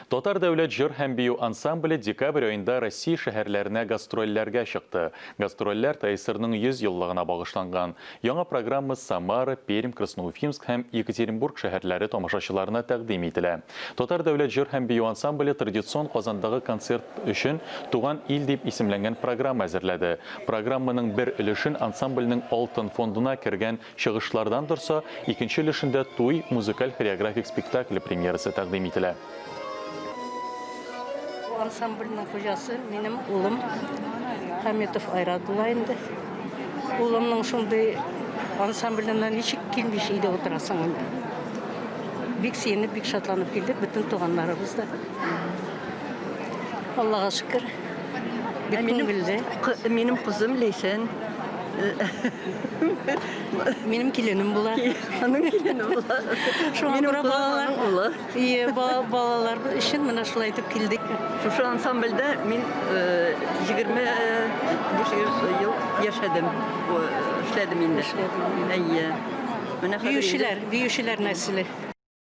Татар дәүләт җыр һәм бию ансамбле декабрь аенда Россия шәһәрләренә гастрольләргә чыкты. Гастрольләр ТАССРның 100 еллыгына багышланган. Яңа программа Самара, Пермь, Красноуфимск һәм Екатеринбург шәһәрләре тамашачыларына тәкъдим ителә. Татар дәүләт җыр һәм бию ансамбле традицион Казандагы концерт өчен Туган ил дип исемләнгән программа әзерләде. Программаның бер өлешен ансамбльнең алтын фондына кергән Чыгышлардан торса, икенче өлешендә Туй музыкаль-хореографик спектакле премьерасы тәкъдим ителә. Бу ансамбльнең хуҗасы минем улым Хаметов Айрат була инде. Улымның шундый ансамбленә ничек килмичә өйдә утырасың инде. Бик сөенеп, бик шатланып килдек, бөтен туганнарыбыз да. Аллага шөкер, бик күңелле. Минем кызым Ләйсән. Минем киленем була. Аның килене була. Шуңа күрә балалар, улы. Ие, балалар өчен менә шулай итеп килдек. Шушы ансамбльдә мин 25 ел яшәдем, эшләдем инде. Әйе. Менә хәзер Биючеләр, биючеләр нәселе.